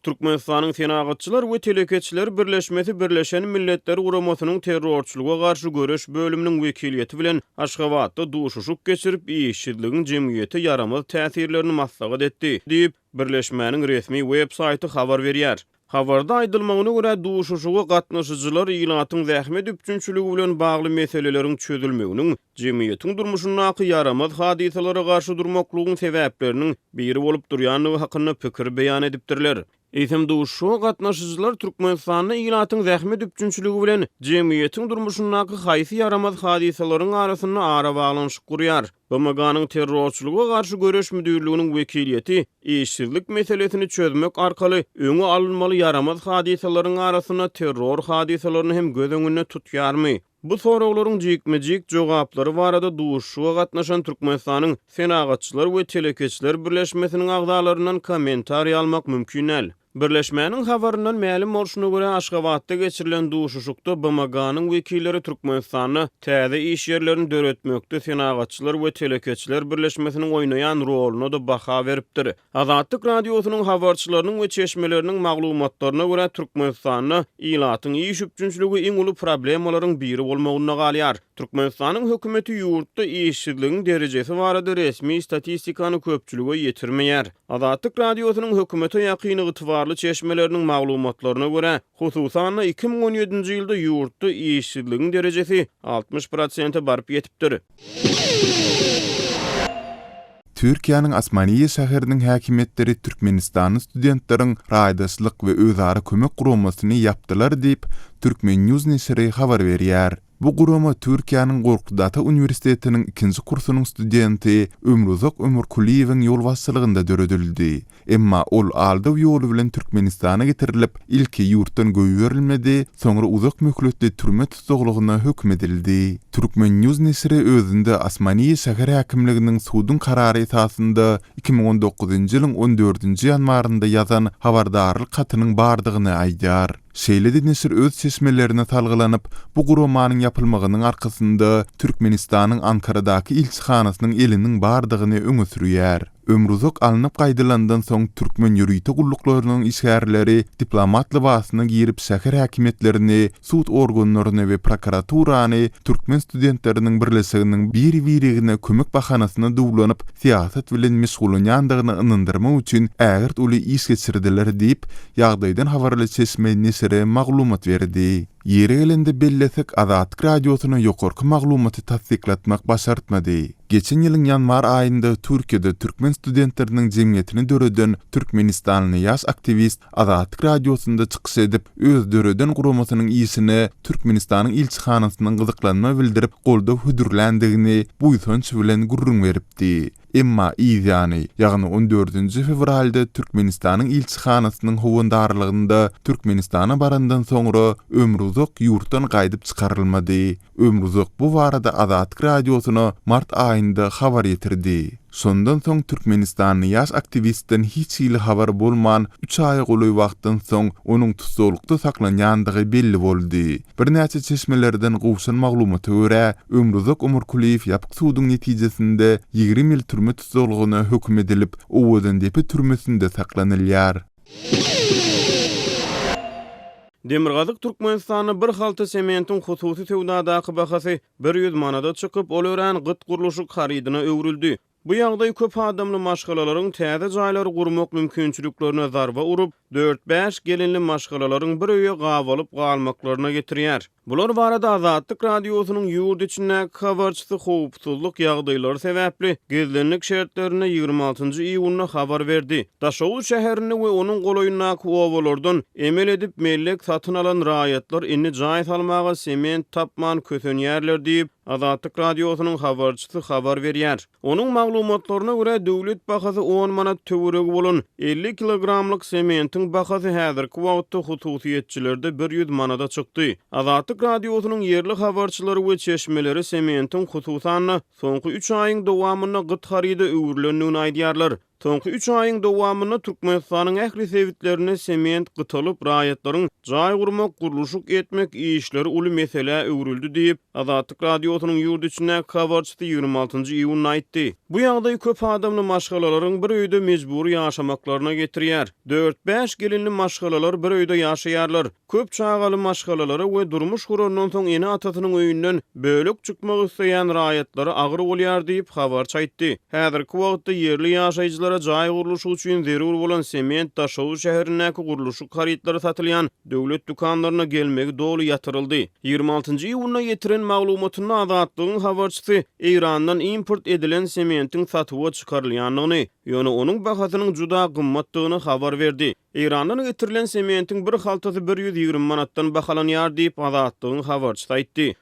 Türkmenistanyň Senagatçylar we telekeçiler birleşmesi Birleşen Milletler Guramasynyň Terrorçylyga garşy göreş bölüminiň wekiliýeti bilen Aşgabatda duşuşyk geçirip, işsizligiň jemgyýete ýaramaz täsirlerini maslahat etdi, diýip, birleşmäniň resmi web saýty habar berýär. Habarda aýdylmagyna görä, duşuşyga gatnaşyjylar ilatyň zähmet üpjünçiligi bilen bagly meseleleriň çözülmeginiň jemgyýetiň durmuşyndaky ýaramaz hadysalara garşy durmaklygyň sebäpleriniň biri bolup durýandygy hakynda pikir beýan edipdirler. Eýsem, duşuşyga gatnaşyjylar Türkmenistanda ilatyň zähmet üpjünçiligi bilen jemgyýetiň durmuşyndaky haýsy ýaramaz hadysalaryň arasynda arabaglanyşyk gurýar? BMG-niň Terrorçylyga garşy göreş müdirliginiň wekiliýeti işsizlik meselesini çözmek arkaly öňi alynmaly ýaramaz hadysalaryň arasynda terror hadysalaryny hem göz öňünde tutýarmy? Bu soraglaryň jikme-jik jogaplary barada duşuşyga gatnaşan Türkmenistanyň Senagatçylar we telekeçiler birleşmesiniň agzalaryndan kommentariý almak mümkin däl. Birleşmäniň habaryndan mälim bolşuna görä, Aşgabatda geçirilen duşuşykda BMG-niň wekilleri Türkmenistanda täze iş ýerlerini döretmekde Senagatçylar we telekeçiler birleşmesiniň oýnaýan roluna-da baha beripdir. Azatlyk Radiosynyň habarçylarynyň we çeşmeleriniň maglumatlaryna görä, Türkmenistanda ilatyň iş üpjünçiligi iň uly problemalaryň biri bolmagynda galýar. Türkmenistanyň hökümeti ýurtda işsizligiň derejesi barada resmi statistikany köpçülige ýetirmeýär. Azatlyk Radiosynyň hökümete ýakyn ygtybarly çeşmeleriniň maglumatlaryna görä, hususan-da, 2017-nji ýylda ýurtda işsizligiň derejesi 60 prosente baryp ýetipdir. Türkiýäniň Osmaniýe şäheriniň häkimiýetleri türkmenistanly studentleriň raýdaşlyk we özara kömek guramasyny ýapdylar diýip, Turkmen. News neşiri habar berýär. Bu gurama Türkiýäniň Gorkut-Ata uniwersitetiniň ikinji kursunyň studenti Ömruzak Ömürkulyýewiň ýolbaşçylygynda döredildi. Emma ol aldaw ýoly bilen Türkmenistana getirilip, ilki ýurtdan goýberilmedi, soňra uzak möhletli türme tussaglygyna höküm edildi. Turkmen. News neşiri özünde Osmaniýe şäher häkimliginiň suduň karary esasynda 2019-njy ýylyň on dördünji ýanwarynda ýazan habardarlyk hatynyň bardygyny aýdýar. Şeýle-de neşir öz çeşmelerine salgylanyp, bu guramanyň ýapylmagynyň arkasynda Türkmenistanyň Ankaradaky ilçihanasynyň eliniň bardygyny öňe sürýär. Ömruzak alnyp gaýdylandan soň türkmen ýörite gulluklarynyň işgärleri diplomat lybasyna girip şäher häkimiýetlerini, sud organlaryny we prokuraturany türkmen studentleriniň birleşiginiň bir-birigine kömek bahanasyna duwlanyp syýasat bilen meşgullanýandygyna ynandyrmak üçin ägirt uly iş geçirdiler diýip, ýagdaýdan habarly çeşme neşire maglumat berdi. Ýeri gelende bellesek, Azatlyk Radiosyna ýokarky maglumaty tassyklatmak başartmady. Geçen ýylyň ýanwar aýynda Türkiýede türkmen studentleriniň jemgyýetini döreden türkmenistanly ýaş aktiwist Azatlyk Radiosynda çykyş edip, öz döreden guramasynyň işine Türkmenistanyň ilçihanasynyň gyzyklanma bildirip goldaw hödürländigini buýsanç bilen gürrüň beripdi. Emma yz ýany, ýagny on dördünji fewralda Türkmenistanyň ilçihanasynyň howandarlygynda Türkmenistana barandan soňra Ömruzak ýurtdan gaýdyp çykarylmady. Ömruzak bu barada Azatlyk Radiosyna mart aýynda habar ýetirdi. Şondan soň türkmenistanly ýaş aktiwistden hiç hili habar bolman, üç aýa golaý wagtdan soň onuň tussaglykda saklanýandygy belli boldy. Birnäçe çeşmelerden gowşan maglumata görä, Ömruzak Omarkulyýew ýapyk suduň netijesinde 20 ýyl türme tussaglygyna höküm edilip, Owadandepe türmesinde saklanylýar. Demirgazyk Türkmenistanda bir halta sementiň hususy söwdadaky bahasy 100 manada çykyp, ol örän gyt gurluşyk harydyna öwrüldi. Bu ýagdaý köp adamly maşgalalaryň täze jaýlary gurmak mümkinçiliklerine zarba urup, dört-bäş gelinli maşgalalaryň bir öýe gabalyp galmaklaryna getirýär. Bular barada Azatlyk Radiosynyň ýurt içindäki habarçysy howpsuzlyk ýagdaýlary sebäpli gizlinlik şertlerinde 26 njy iýunda habar berdi. Daşoguz şäherinde we onuň golaýyndaky obalardan emel edip mellek satyn alan raýatlar indi jaý salmaga sement tapman kösenýärler diýip, Azatlyk Radiosynyň habarçysy habar berýär. Onuň maglumatlaryna görä, döwlet bahasy on manat töweregi bolan 50 kilogramlyk sementiň bahasy häzirki wagtda hususyýetçilerde 100 manada çykdy. Azatlyk Radiosynyň ýerli habarçylary we çeşmeleri sementiň hususan-da, soňky üç aýyň dowamynda gyt haryda öwrülendigini aýdýarlar. Soňky üç aýyň dowamynda Türkmenistanyň ähli sebitlerinde sement gytalyp, raýatlaryň jaý gurmak, gurluşyk etmek işleri uly meselä öwrüldi diýip, Azatlyk Radiosynyň ýurt içindäki habarçysy 26 iýunda aýtdy. Bu ýagdaý köp adamly maşgalalaryň bir öýde mejbury ýaşamaklaryna getirýär. Dört-bäş gelinli maşgalalar bir öýde ýaşaýarlar. Köp çagaly maşgalalara we durmuş gurandan soň ene-atasynyň öýünden bölek çykmak isleýän raýatlara agyr bolýar diýip, habarçy aýtdy. Häzirki wagtda ýerli ýaşaýjylara jaý gurluşygy üçin zerur bolan sement Daşoguz şäherindäki gurluşyk harytlary satylýan döwlet dükanlaryna gelmegi doly ýatyryldy. 26 iýunda ýetiren maglumatynda Azatlygyň habarçysy Eýrandan import edilen sementiň satuwa çykarylýandygyny, ýöne onuň bahasynyň juda gymmatdygyny habar berdi. Eýrandan getirilen sementiň bir haltasy 120 manatdan bahalanýar diýip, Azatlygyň habarçysy aýtdy.